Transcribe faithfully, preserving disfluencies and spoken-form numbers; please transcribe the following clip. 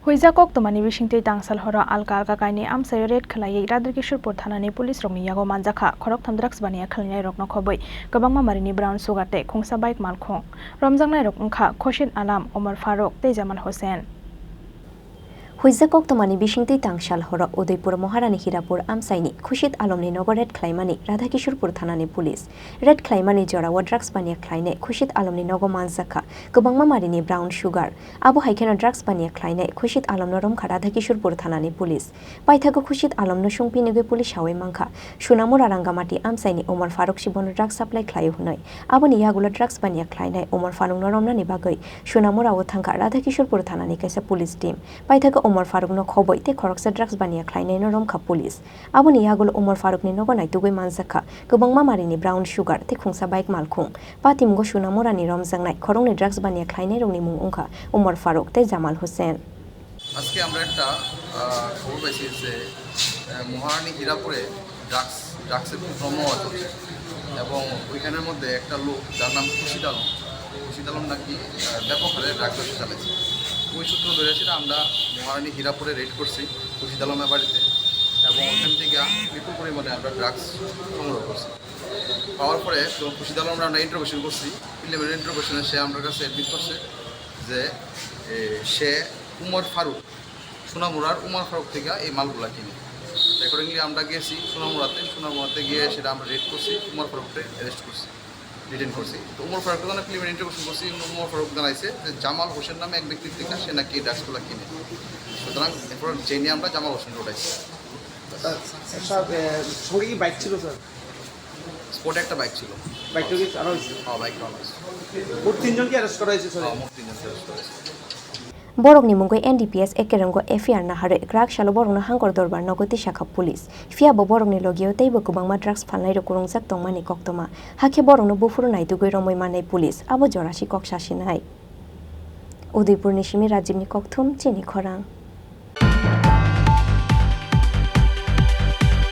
Huijak koktwmani bisingtwi tangsal horo alka alka kainwi amchaio raid khwlaiwi Radhakishorpur thanani police rokni yago manjakha khoroktham drugs baniya khwlainairokno khobwi kwbangma marini brown sugar tei khungsa bike malkhung. Romjaknairok wngkha Khurshid Alam, Omar Faruk tei Jamal Hussain. Huijak koktwmani bisingtwi tangsal horo Udaipur Maharani Hirapur amchaini Khurshid Alamni nogo raid khwlaimani Radhakishorpur thanani police. Raid khwlaimani jorao drugs baniya khwlainai Khurshid Alamni nogo manjakha kwbangma marini brown sugar. Abo hai kheno drugs baniya khwlainai Khurshid Alamno romkha Radhakishorpur thanani police. Paithago Khurshid Alamno sungpinigwi police sawi mankha, Sunamura Rangamati amchaini Omar Faruk si bono drugs supply khlaio hwnwi. Aboni yagulo drugs baniya khwlainai Omar Farukno romnani bagwi Sunamurao thangkha Radhakishorpur thanani kaisa police team. Paithago Omar Farukno khobwi tei khoroksa drugs baniya khwlainaino romkha police. Aboni yagulo Omar Farukni nogo naitugwi manjakha kwbangma marini brown sugar tei khungsa bike malkhung. Patimgo Sunamurani romjaknai khoroknwi drugs baniya khwlainairokni mung wngkha Omar Faruk tei Jamal Hussain. আজকে আমরা একটা, আহ, খবর পাইছি যে, আহ, মহারানী হীরাপুরে ড্রাগস, ড্রাগসের খুব প্রবণতা চলছে এবং ওইখানের মধ্যে একটা লোক, যার নাম খুরশিদ আলম, খুরশিদ আলম নাকি, আহ, ব্যাপক হারে ড্রাগস ব্যবসা চালাইছে। ওই সূত্র ধরে সেটা আমরা মহারানী হীরাপুরে রেড করছি খুরশিদ আলমের বাড়িতে এবং ওখান থেকে বিপুল পরিমাণে আমরা ড্রাগস সংগ্রহ করছি। পাওয়ার পরে তো খুরশিদ আলমরা আমরা ইন্টারোগেশন করছি। প্রিলিমিনারি ইন্টারোগেশনে সে আমার কাছে অ্যাডমিট করছে যে, এ, সে উমর ফারুক, সোনামুড়ার উমর ফারুক থেকে এই মালগুলা কিনে। অ্যাকর্ডিংলি আমরা গেছি সোনামুড়াতে, সোনামুড়াতে গিয়ে সেটা আমরা রেড করছি, উমর ফারুককে অ্যারেস্ট করছি, ডিটেইন করছি। তো উমর ফারুককে যখন প্রিলিমিনারি ইন্টারোগেশন করছি, উমর ফারুক জানাইছে যে জামাল হোসেন নামে এক ব্যক্তির থেকে সে নাকি এই ড্রাগসগুলা কিনে। সুতরাং এরপর জেনে আমরা জামাল হোসেনকে উঠাইছি। স্যার, এ, সঙ্গে কি বাইক ছিল, স্যার? স্পটে একটা বাইক ছিল। বাইকটা কি আনা হয়েছে? হ্যাঁ, বাইক আনা হয়েছে। মোট তিনজনকে অ্যারেস্ট করা হয়েছে, স্যার? হ্যাঁ, মোট তিনজনকে অ্যারেস্ট করা হয়েছে। Borokni mungwi N D P S ekerongo F I R naharwi kwrak salo borokno Hangkor Dorbar nogo tisakha police. Phiya bo borokni logio teibo kwbangma drugs phalnairok kwrwngjak tongmani koktwma. Hakhe borokno buphuru naitugwi romwi mannai police, abo jorasi kok sasinai. Udaipurni simi Rajibni kokthum, chini khorang.